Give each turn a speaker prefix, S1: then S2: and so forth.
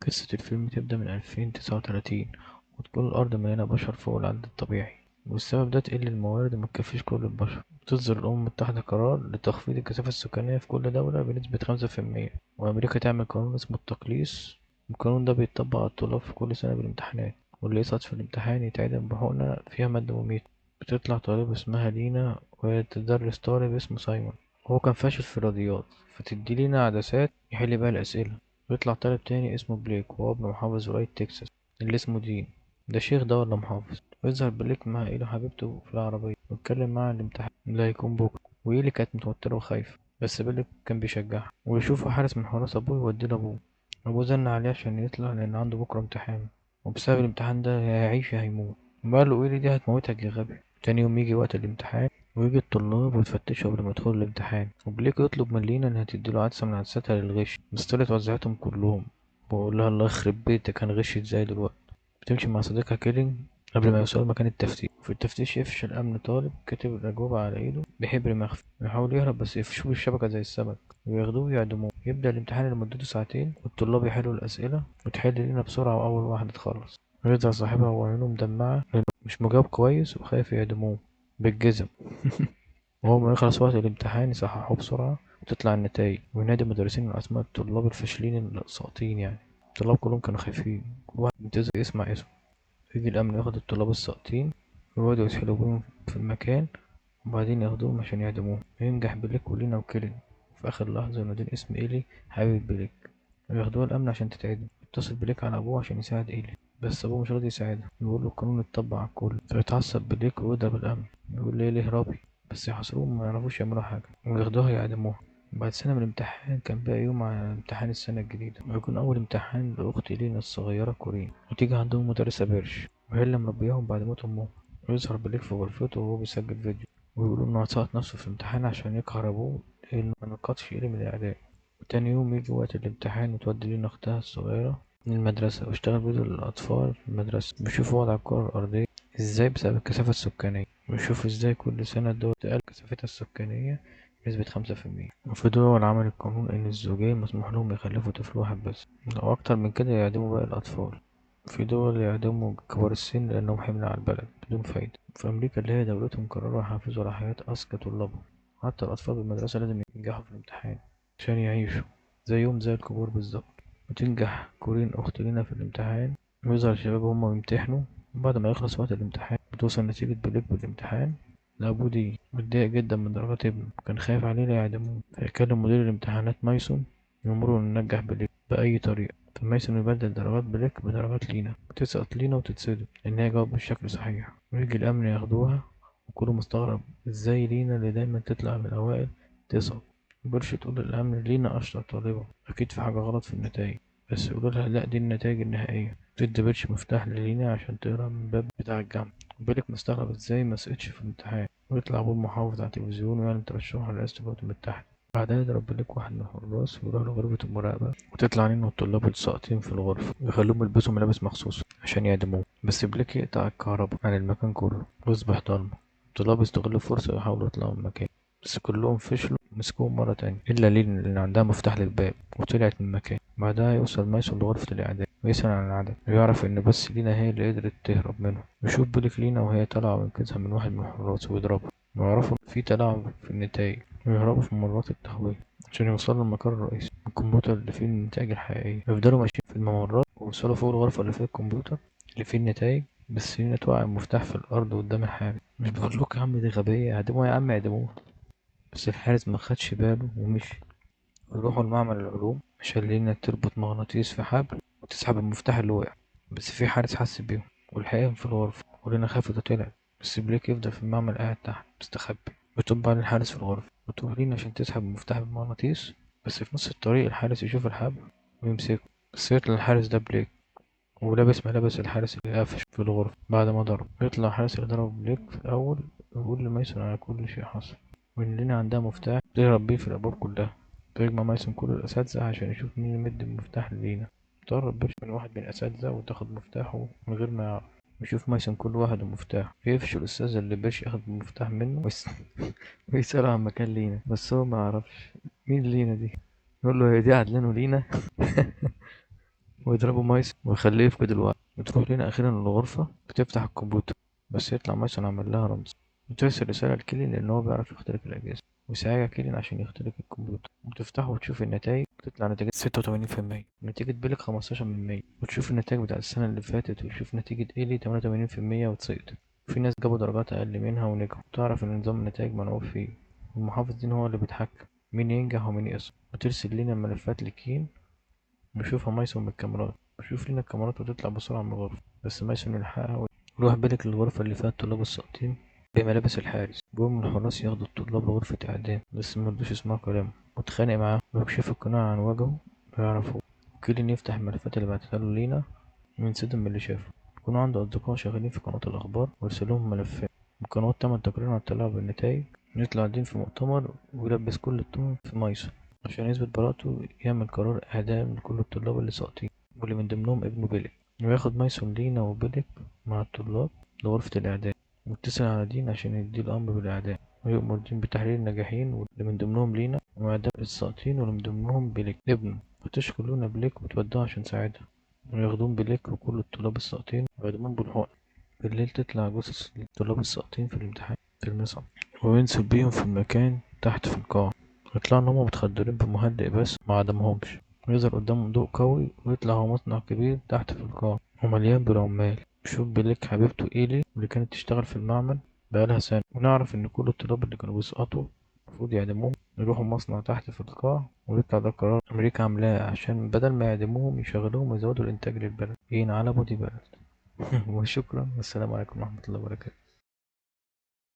S1: قصة الفيلم تبدأ من 2039، وتكون الأرض مليانة بشر فوق العدد الطبيعي، والسبب ده تقل الموارد ومتكفيش كل البشر. وتصدر الأمم المتحدة قرار لتخفيض الكثافة السكانية في كل دولة بنسبة 5%، وأمريكا تعمل قانون اسمه التقليص. القانون ده بيتطبق على الطلاب في كل سنة بالامتحانات، واللي يسقط في الامتحان يتعدم بحقنة فيها مادة مميتة. بتطلع طالبة اسمها لينا وهي تدرس طالب اسمه سايمون، وهو كان فاشل في الرياضيات، فتدي لينا عدسات يحل بيها الأسئلة. بيطلع طالب تاني اسمه بليك، وهو ابن محافظ ولاية تكساس اللي اسمه دين. ده شيخ ده ولا محافظ؟ ويظهر بليك مع إيلي حبيبته في العربية ويتكلم معاه عن الامتحان اللي هيكون بكرة، وإيلي كانت متوترة وخايفة، بس بليك كان بيشجعها. ويشوفه حارس من حراس أبوه يوديه لأبوه. أبوه زن عليه عشان يطلع لأن عنده بكرة امتحان، وبسبب الامتحان ده يا هيعيش يا هيموت. وقال له إيلي دي هتموتك يا غبي. تاني يوم يجي وقت الامتحان، ويجي الطلاب ويتفتشوا قبل ما يدخلوا الامتحان، وبليك يطلب من لينا انها تديله عدسة من عدساتها للغش، بس طلعت وزعتهم كلهم، وبقول لها الله يخرب بيتك هنغش ازاي دلوقتي. بتمشي مع صديقها كيلينج قبل ما يوصلوا مكان التفتيش. في التفتيش يفشل الأمن طالب كاتب الأجوبة على إيده بحبر مخفي، ويحاول يهرب بس يقفشوه بالشبكة زي السمك وياخدوه ويعدموه. يبدأ الامتحان لمدته ساعتين، والطلاب يحلوا الأسئلة، وتحل لينا بسرعة وأول واحدة تخلص. ويرجع صاحبها وعيونه مدمعة لأنه مش مجاوب كويس وخايف يعدموه بالجزم. وهو ما يخلص وقت الامتحان يصححوه بسرعة وتطلع النتائج، وينادي المدرسين من أسماء الطلاب الفاشلين الساقطين. الطلاب كلهم كانوا خايفين، كل واحد منتظر يسمع اسمه. يجي الأمن ياخد الطلاب الساقطين ويقعدوا يسحلوا بيهم في المكان، وبعدين ياخدوهم عشان يعدموهم. وينجح بليك ولينا وكيلين، وفي آخر لحظة ينادون اسم إيلي حبيب بليك، وياخدوها الأمن عشان تتعدم. يتصل بليك على أبوه عشان يساعد إيلي، بس أبوه مش راضي يساعدها، يقول له القانون اتطبق على الكل. فيتعصب بليك ويضرب الأمن، يقول له إيلي اهربي، بس يحاصروهم وما يعرفوش يعملوا حاجة، وياخدوها يعدموها. بعد سنة من الامتحان كان باقي يوم على امتحان السنة الجديدة، ويكون أول امتحان لأخت لينا الصغيرة كورين، وتيجي عندهم مدرسة بيرش وهي اللي مربياهم بعد موت أمهم. ويظهر بليك في غرفته وهو بيسجل فيديو، ويقولوا إنه هيسقط نفسه في الامتحان عشان يقهر أبوه لأنه ما نقطش إيلي من الإعدام. وتاني يوم يجي وقت الامتحان، وتودي لينا أختها الصغيرة من المدرسة، واشتغل فيديو للأطفال في المدرسة، بيشوفوا وضع الكرة الأرضية إزاي بسبب الكثافة السكانية، ويشوفوا إزاي كل سنة الدول تقل كثافتها السكانية بنسبة 5%. وفي دول عمل القانون إن الزوجين مسموح لهم يخلفوا طفل واحد بس، لو أكتر من كده يعدموا باقي الأطفال. في دول يعدموا كبار السن لأنهم حمل على البلد بدون فايدة. في أمريكا اللي هي دولتهم قرروا يحافظوا على حياة أذكى طلابهم، حتى الأطفال بالمدرسة لازم ينجحوا في الامتحان عشان يعيشوا زيهم زي الكبار بالظبط. وتنجح كورين أخت لينا في الامتحان، ويظهر الشباب وهما بيمتحنوا. وبعد ما يخلص وقت الامتحان بتوصل نتيجة بليك بالامتحان لأبوه دي، متضايق جدا من درجات ابنه، كان خايف عليه لا يعدموه. فيكلم مدير الامتحانات مايسون يأمره إنه ينجح بليك بأي طريقة. فمايسون يبدل درجات بليك بدرجات لينا، وتسقط لينا وتتصدم لأن هي جاوبت بشكل صحيح. ويجي الأمن ياخدوها، وكله مستغرب إزاي لينا اللي دايما تطلع من الأوائل تسقط. بيرش تقول للأمن لينا أشطر طالبة، أكيد في حاجة غلط في النتائج، بس يقولوا لها لأ دي النتائج النهائية. تدي بيرش مفتاح للينا عشان تقرا من الباب بتاع الجامعة. بيلك مستغرب ازاي ما سقطش في الامتحان. ويطلع أبوه المحافظ على التلفزيون ويعلن ترشحه لرئاسة الولايات المتحدة. بعدها يضرب بليك واحد من الحراس ويروح لغرفة المراقبة، وتطلع لينا والطلاب الساقطين في الغرفة ويخلوهم يلبسوا ملابس مخصوصة عشان يعدموه. بس بليك يقطع الكهرباء عن المكان كله ويصبح ضلمة. الطلاب يستغلوا الفرصة ويحاولوا يطلعوا من المكان، بس كلهم فشلوا ومسكوهم مرة تانية إلا لينا اللي عندها مفتاح للباب وطلعت من المكان. بعدها يوصل مايسون لغرفة الإعدام ويسأل عن العدد، ويعرف إن بس لينا هي اللي قدرت تهرب منه. ويشوف بليك لينا وهي طالعة وينقذها من واحد من الحراس ويضربها، ويعرفوا في تلاعب في النتائج، ويهربوا في ممرات التهوية عشان يوصلوا للمقر الرئيسي الكمبيوتر اللي فيه النتائج الحقيقية. يفضلوا ماشيين في الممرات ويوصلوا فوق الغرفة اللي فيها الكمبيوتر اللي فيه النتائج، بس لينا توقع المفتاح في الأرض قدام الحارس. مش بقولك يا عم دي غبية، اعدموها يا عم اعدموها. بس الحارس ما خدش باله ومشي. ويروحوا لمعمل العلوم عشان لينا تربط مغناطيس في حبل وتسحب المفتاح اللي وقع، بس في حارس حس بيهم ولحقهم في الغرفة، ولينا خافت وطلعت، بس بليك يفضل في المعمل قاعد تحت مستخبي. بتطب على الحارس في الغرفة وتروح لينا عشان تسحب المفتاح بالمغناطيس، بس في نص الطريق الحارس يشوف الحبل ويمسكه، بس يطلع الحارس ده بليك ولابس ملابس الحارس اللي قفش في الغرفة بعد ما ضرب. يطلع الحارس اللي ضرب بليك في الأول ويقول لميسون على كل شيء حصل، وإن لينا عندها مفتاح تهرب بيه في الأبواب كلها. فيجمع مايسون كل الأساتذة عشان يشوف مين اللي مد المفتاح للينا. تقرب بيرش من واحد من الأساتذة وتاخد مفتاحه من غير ما يعرف. ويشوف مايسون كل واحد ومفتاحه. يقفش الأستاذ اللي بيرش ياخد المفتاح منه ويسأله عن مكان لينا، بس هو ما يعرفش مين لينا دي. يقول له هي دي عدلان ولينا. ويضربوا مايسون ويخليه يفقد الوعي. وتروح لينا أخيرا للغرفة بتفتح الكمبيوتر، بس يطلع مايسون عمل لها رمز، وترسل رسالة لكيلين لأن هو بيعرف يخترق الأجهزة، ويساعدها كيلين عشان يخترق الكمبيوتر. وتفتحه وتشوف النتائج، تطلع نتيجة 86%، نتيجة بيلك 15%، وتشوف النتائج بتاع السنة اللي فاتت، وتشوف نتيجة إيلي 88% وتسقط. في ناس جابوا درجات أقل منها ونجحوا. تعرف إن نظام النتائج ملعوب فيه، والمحافظ دين هو اللي بيتحكم مين ينجح ومين يسقط. وترسل لينا الملفات لكين ويشوفها مايسون بالكاميرات، ويشوف لينا الكاميرات وتطلع بسرعة من الغرفة، بس مايسون يلحقها ويروح بيلك للغرفة اللي فيها الطلاب الساقطين بملابس الحارس. جم الحراس ياخدوا الطلاب لغرفة إعدام، بس مرضوش يسمعوا كلامه واتخانق معاه ويكشف القناع عن وجهه ويعرفوه. كيلين يفتح الملفات اللي بعتتها له لينا وينصدم من اللي شافه. يكون عنده أصدقاء شغالين في قناة الأخبار ويرسلهم ملفات، والقنوات تعمل تقرير عن التلاعب بالنتائج. يطلع دين في مؤتمر ويلبس كل التهم في مايسون عشان يثبت براءته، يعمل قرار إعدام لكل الطلاب اللي ساقطين واللي من ضمنهم ابنه بيلك. وياخد مايسون لينا وبيلك مع الطلاب لغرفة الإعدام، ويتصل على دين عشان يديه الأمر بالإعدام، ويؤمر دين بتحرير الناجحين واللي من ضمنهم لينا وإعدام الساقطين واللي من ضمنهم بيلك ابنه. وتشكر لونا بليك وتودعه عشان تساعدها، وياخدون بليك وكل الطلاب الساقطين ويعدمون بالحقن. بالليل تطلع جثث الطلاب الساقطين في الامتحان في المصعد، وينزل بيهم في المكان تحت في القاعة. ويطلعوا إن هما متخدرين بمهدئ بس ما عدمهمش. ويظهر قدامهم ضوء قوي ويطلع هو مصنع كبير تحت في القاعة ومليان بالعمال. يشوف بليك حبيبته إيلي اللي كانت تشتغل في المعمل بقالها سنة. ونعرف إن كل الطلاب اللي كانوا بيسقطوا المفروض يعدموهم، يروحوا مصنع تحت في القاع. ويطلع ده قرار أمريكا عاملاه عشان بدل ما يعدموهم يشغلوهم ويزودوا الإنتاج للبلد. ينعلبوا دي بلد. وشكرا والسلام عليكم ورحمة الله وبركاته.